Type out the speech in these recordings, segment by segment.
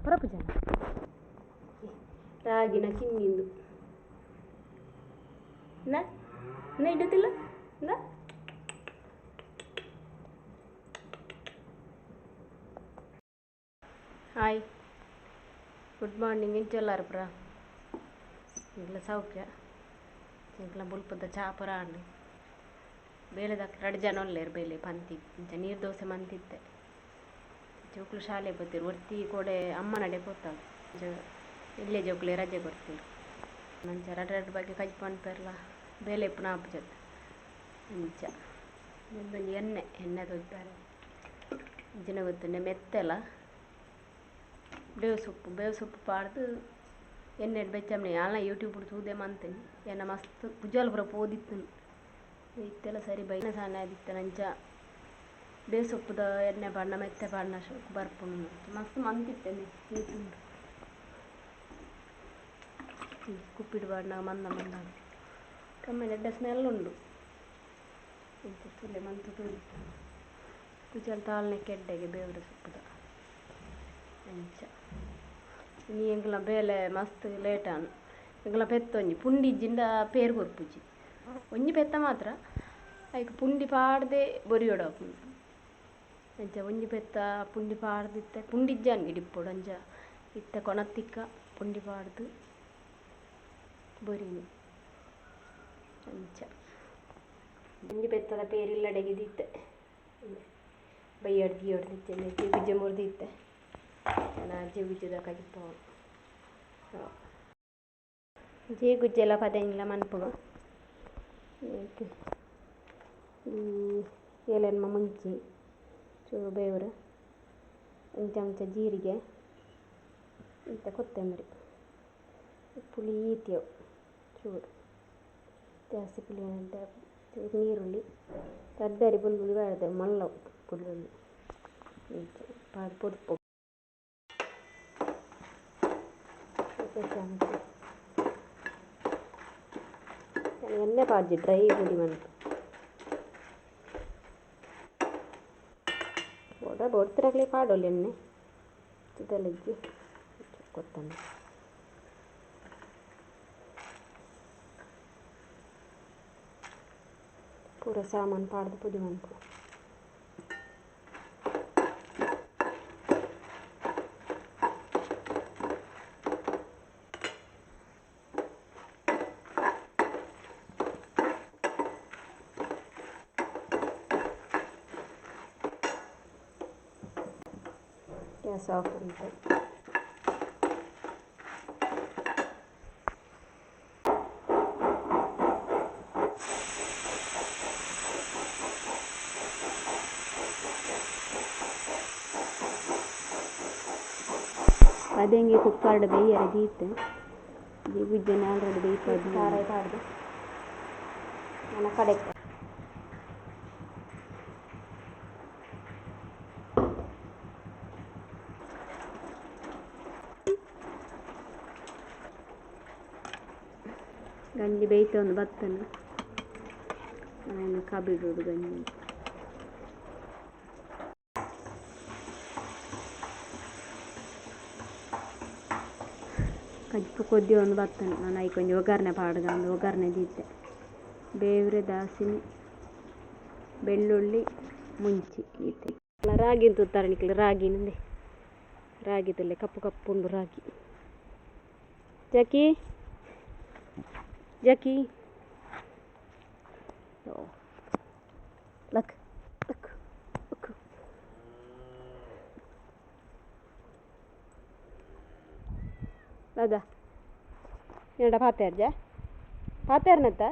ಪರಪುಜನ ರಾಗಿನ ಕಿನ್ನಿಂದು ನಾ ನಾ ಇಡತಿಲ್ಲ ನಾ. Hi, good morning. ಇಂಚೊಲ್ಲಾರ ಪುರ ಎಂಕ್ಲ ಸೌಖ್ಯ. ಎಂಕ್ಲ ಬುಲ್ಪದ ಚಾ ಪುರ ಆಂಡ್. ಬೇಲೆದಕ್ ರಡ್ಡ್ ಜನ ಉಲ್ಲೆರ್. ಬೇಲೆ ಪಂತಿ ಇಂಚ ನೀರು ದೋಸೆ ಮಂತಿತ್ತೆ. ಜೋಕುಲು ಶಾಲೆ ಪೋತೆರ್. ಒರ್ತಿ ಕೋಡೆ ಅಮ್ಮನಡೆ ಪೋತಾಳ್. ಇಲ್ಲೇ ಜೋಕುಲೆ ರಜೆ ಕೊರ್ತೆರ್. ಅಂಚ ರಡ್ಡ್ ರಡ್ಡ್ ಬಗೆ ಕಜಿಪು ಮನ್ಪೆರ್ಲ ಬೇಲೆ ಇಪ್ಪುನ ಆಪುಜತ್. ಇಂಚ ಉಂದೊಂಜಿ ಎಣ್ಣೆ ಎಣ್ಣೆ ತೋಜಿಪಾರೆ ಇಂಚಿನ ಗೊತ್ತುಂಡೆ. ಮೆತ್ತೆಲ ಬೇವು ಸೊಪ್ಪು, ಬೇವು ಸೊಪ್ಪು ಪಾಡ್ದು ಎಣ್ಣೆಡ್ ಬೆಚ್ಚಮ್ನೆ. ಯಾನ್ಲ ಯೂಟ್ಯೂಬ್ ತೂದೆ ಮಂತಿನಿ. ಎನ್ನ ಮಸ್ತ್ ಕುಜಲ್ ಪೂರ ಪೋದಿತ್ತುಂಡು. ಇತ್ತೆಲ ಸರಿ ಬೈನ ಸಾನೆ ಆದಿತ್ತನ. ಅಂಚ ಬೇವು ಸೊಪ್ಪುದ ಎಣ್ಣೆ ಪಾಡ್ನ ಮೆತ್ತೆ ಪಾಡ್ನ ಶೋಕು ಬರ್ಪುಂಡು. ಮಸ್ತ್ ಮಂತಿತ್ತೆ ಯೂಟ್ಯೂಬ್. ಕುಪ್ಪಿಡ್ ಪಾಡ್ನ ಮಂದ ಮಂದ ಕಮ್ಮಿ ಎಡ್ಡೆ ಸ್ಮೆಲ್ ಉಂಡು. ಇಂಚ ತೂಲೆ ಮಂತು ತೂಲೆ ಕುಜಲ್ ತಾಳ್ನೆಕ್ಕೆ ಎಡ್ಡೆಗೆ ಬೇವುದ ಸೊಪ್ಪುದ. ಅಂಚ ಇನಿ ಎಂಕ್ಲ ಬೇಲೆ ಮಸ್ತ್ ಲೇಟ್ ಆಂಡ್. ಎಂಕ್ಲ ಪೆತ್ತೊಂಜಿ ಪುಂಡಿ ಇಜ್ಜಿಂಡ ಪೇರ್ ಕೊರ್ಪುಜಿ. ಒಂಜಿ ಪೆತ್ತ ಮಾತ್ರ ಐಕ್ ಪುಂಡಿ ಪಾಡ್ದೆ ಬೊರಿಯೊಡಾಪುಂಡು. ಅಂಚ ಒಂಜಿ ಪೆತ್ತ ಪುಂಡಿ ಪಾಡ್ದಿತ್ತೆ. ಪುಂಡಿ ಇಜ್ಜಾನ್ಗೆ ಡಿಪ್ಪೊಡು. ಅಂಚ ಇತ್ತೆ ಕೊನತ್ತಿಕ್ಕ ಪುಂಡಿ ಪಾಡ್ದು ಬೊರಿನಿ. ಅಂಚ ಒಂಜಿ ಪೆತ್ತದ ಪೇರ್ ಇಲ್ಲಡೆಗೆ ದೀತೆ. ಬಯ್ಯಡ್ ದೀಯೊಡು ಇತ್ತೆ ಗುಜ್ಜೆ ಮುರ್ದಿತ್ತೆ. ಜೀಗುಜ್ಜೆದ ಕಜಿಪು ಜೀಗುಜ್ಜೆಲ ಪದೆಂಗಿಲ ಮನ್ಪುಗ. ಈ ಏಲೆನ್ಮ ಮುಂಚಿ, ಚೂರು ಬೇವರು, ಒಂದು ಚಮಚ ಜೀರಿಗೆ, ಇಂತ ಕೊತ್ತಂಬರಿ. ಪುಳಿ ಈತಿಯವು ಚೂರು, ಜಾಸ್ತಿ ಪುಳಿ ಚೂರು ನೀರುಳ್ಳಿ, ರಡ್ಡರಿ ಬೊಲ್ಬುಳ್ಳಿ ಪಾಡ್ದೆ ಮಲ್ಲವು ಬೊಳ್ಳುಳ್ಳಿ. ಇಂಚ ಪಾಡ್ ಪೊಡ್ಪು ಚಮಚ ಎಣ್ಣೆ ಪಾಡ್ಜಿ ಡ್ರೈ ಪುಡಿ ಮನ್ಪು. ಬೋಡ ಬೋಡ್ತಿರಕ್ಲೆ ಪಾಡೊಲಿ ಎಣ್ಣೆ ಚಿದಲಜ್ಜಿ. ಕೊತ್ತಂಬರಿ ಪೂರ ಸಾಮಾನು ಪಾಡ್ದು ಪುಡಿ ಮನ್ಪು. ಗ್ಯಾಸ್ ಆಫ್ ಉಂಟು. ಪದೆಂಗಿ ಕುಕ್ಕರ್ಡ್ ಬೇಯರೆ ದೀತೆ. ಗುಜ್ಜೆನೆ ಆಲ್ರೆಡಿ ಬೇಯ್ಪಾದ್ ಖಾರ ಪಾಡ್ದು ನನ್ನ ಕಡೆಕ್ ಗಂಜಿ ಬೇಯ್ತೊಂದು ಬತ್ತನ. ನಾನು ಕಬಿಡೋಡು ಗಂಜಿ. ಕಜಿಪು ಕೊದ್ದಿ ಒಂದು ಬತ್ತನ. ನಾನು ಐಕೊಂಜಿ ಒಂಜಿ ಒಗ್ಗರಣೆ ಪಾಡ್ಗ ಅಂದ್ ಒಗ್ಗರಣೆ ದೀತೆ. ಬೇವ್ರೆ, ದಾಸಿಮಿ, ಬೆಳ್ಳುಳ್ಳಿ, ಮುಂಚಿ ದೀತೆ. ರಾಗಿ ತೂತಾರೆ ನಿಕ್ಲೆ ರಾಗಿ ನಂದೆ ರಾಗಿ ತೂಲೆ ಕಪ್ಪು ಕಪ್ಪು ಉಂಡು ರಾಗಿ. ಜಾಕಿ ಜಾಕಿ ಲಕ್ ಲಕ್ ಲಕ್. ದಾದಾ ಎನ್ನಡ ಪಾತೆರ್ಜ ಪಾತೆರ್ನತ್ತ.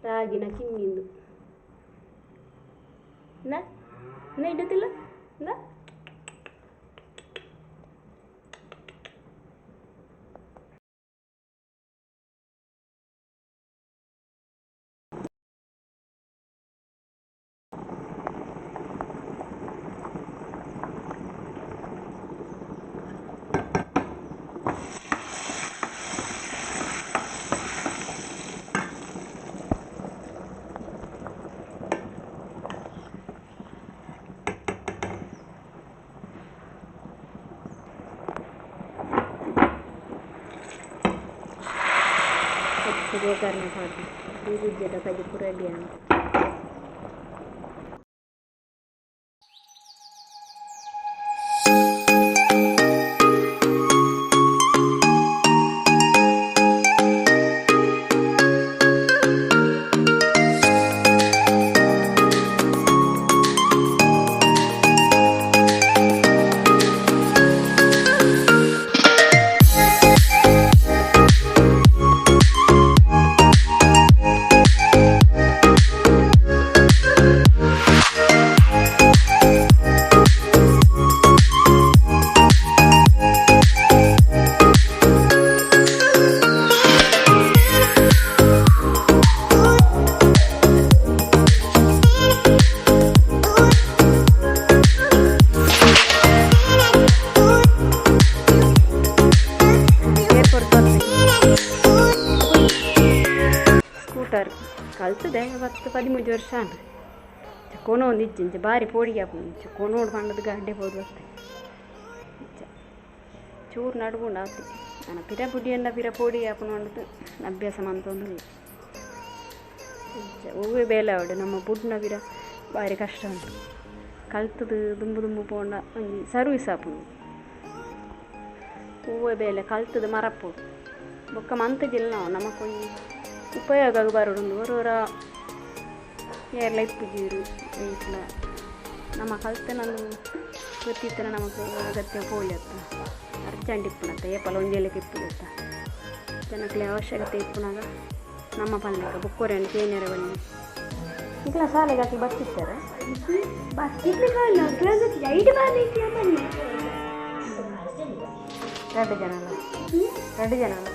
ರಾಗಿನ ಕಿನ್ನಿಂದು ನಾ ನಾ ಇಡತಿಲ್ಲ ನಾ. ಒಗ್ಗರಣೆ ಪಾಡ್ದು ಗೂಗುಜ್ಜೆದ ಕಜಿಪು ರೆಡಿ ಆಂಡ್. ಏರ್ಪೋರ್ಟ್ ಸ್ಕೂಟರ್ ಕಲ್ತದೆ 10 13 ವರ್ಷ ಆಂಡ್. ಕೊನೊಂದು ಇಜ್ಜಿ ಇಂಚ ಬಾರಿ ಪೋಡಿಗೆ ಆಪುಂಡು ಇಂಚ ಕೊನೊಡು ಪಂಡದು ಗಾಡ್ಡೆ ಪೋದು ಬತ್ತೆ ಇಂಚ ಚೂರು ನಡುಗುಂಡು ಆತೆ ನನ ಪಿರ ಬುಡಿಯಂಡ ಪಿರ ಪೋಡಿಗೆ ಆಪುಂಡು ಪಂಡದು ಅಭ್ಯಾಸ ಮಂತೊಂದುಲ್ಲ. ಇಂಚ ಒವ್ವೆ ಬೇಲೆ ಆವಡ್ ನಮ್ಮ ಬುಡ್ನ ಪಿರ ಬಾರಿ ಕಷ್ಟ ಉಂಟು. ಕಲ್ತದು ದುಂಬು ದುಂಬು ಪೋಂಡ ಒಂಜಿ ಸರ್ವಿಸ್ ಆಪುಂಡು. ಒವ್ವೆ ಬೇಲೆ ಕಲ್ತದು ಮರಪೊಡು ಬೊಕ್ಕ ಮಂತುಜಿಲ್ಲ ನಾವು ನಮಕೊಂಜಿ ಉಪಯೋಗ ಬರೊಡುಂದು ಒರೋರ ಏರ್ಲ ಇಪ್ಪುಜೀರು ಐಟ್ಲ ನಮ್ಮ ಕಲ್ತನಂದು ಗೊತ್ತಿತ್ತನ ನಮಕ್ ಅಗತ್ಯ ಪೋಲಿ ಅತ್ತ ಅರ್ಜೆಂಟ್ ಇಪ್ಪುನತ್ತ ಏಪಲ ಒಂಜೇಲೆಕ ಇಪ್ಪುಜತ್ತ ಜನಕ್ಲೆ ಅವಶ್ಯಕತೆ ಇಪ್ಪುನಾಗ ನಮ್ಮ ಪನ್ಲೆಕ ಬೊಕ್ಕೊರೆನ್ ಕೇನೆರೆ ಬಲ್ಲಿ ನಿಕ್ಲ ಶಾಲೆಗೆ ಅಕ್ಲು ಬತ್ತಿತ್ತೆರ ರಡ್ಡು ಜನ ಅಲ್ಲ ರಡ್ಡು ಜನ ಅಲ್ಲ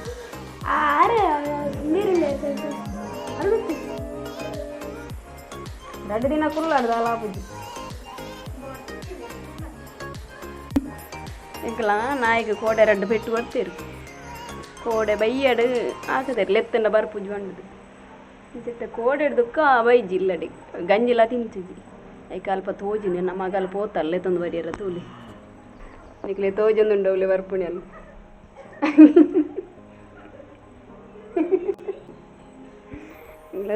ರಡ್ಡು ದಿನ ಕುಲ್ಲಾಡ್ದು ಅಲ ಆಪುಜಿ ಎಂಕಲ ನಾಯಿಗ್ ಕೋಡೆ ರಡ್ಡು ಪೆಟ್ಟು ಕೊರ್ತೆರ್ ಕೋಡೆ ಬಯ್ಯಡ್ ಆಕುದೆರ್ ಲೆತ್ತಂಡ ಬರ್ಪುಜಿ ಪಂಡುದು ಇಂಚಿತ್ತ ಕೋಡೆಡ್ ದುಕ್ಕ ಬೈಜಿ ಇಲ್ಲಡೆ ಗಂಜಿಲ ತಿಂತುಜಿ ಐಕ್ ಅಲ್ಪ ತೋಜುಂಡು ಎನ್ನ ಮಗಲ್ ಪೋತಲ್ ಲೆತ್ತೊಂದು ಬರಿಯೆರೆ ತೂಲೆ ನಿಕ್ಲೆ ತೋಜೊಂದುಂಡು ಅವ್ಲೆ ಬರ್ಪುನಿ ಅಲ್ಲ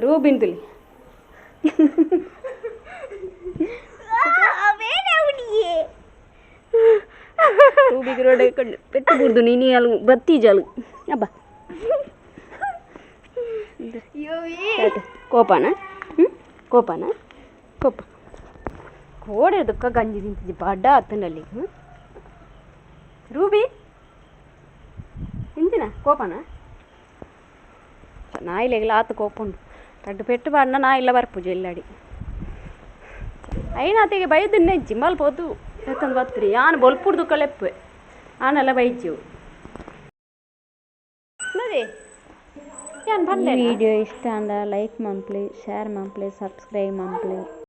ರೂಬಿನ್ ತುಲಿ ರೂಬಿಗೆ ರೋಡ್ ಪೆಟ್ಟು ಬುಡ್ದು ನೀನಿ ಅಲ್ ಬತ್ತಿ ಜಾಲು ಅಬ್ಬ ಕೋಪನ ಕೋಪನ ಕೋಪ ಕೋಡೆ ದುಕ್ಕ ಗಂಜಿ ತಿಂತಿದ್ದಿ ಬಡ ಆತನಲ್ಲಿ. ರೂಬಿ ತಿಂತಿನ ಕೋಪನ ನಾಯಿಲೆಗ್ಲ ಆತ ಕೋಪ ಉಂಡು ರಡ್ಡು ಪೆಟ್ಟು ಪಾಡ್ನ ನಾಯಿಲ ಬರ್ಪುಜಿ ಇಲ್ಲಡಿ ಐನಾತಿಗೆ ಬೈದು ನೆಜ್ಜಿ ಮಲ್ಪೋದು ಎತ್ತೊಂದು ಬತ್ರಿ ಯಾನ್ ಬೊಲ್ಪುಡ್ದು ಕಲೆಪ್ಪೆ ಆನೆಲ್ಲ ಬೈಜು ನೋಡಿ ಯಾನ್ ಈ ಪನ್ಲೆ ವಿಡಿಯೋ ಇಷ್ಟ ಆಂಡ ಲೈಕ್ ಮನ್ಪುಲೆ, ಶೇರ್ ಮನ್ಪುಲೆ, ಸಬ್ಸ್ಕ್ರೈಬ್ ಮನ್ಪುಲೆ.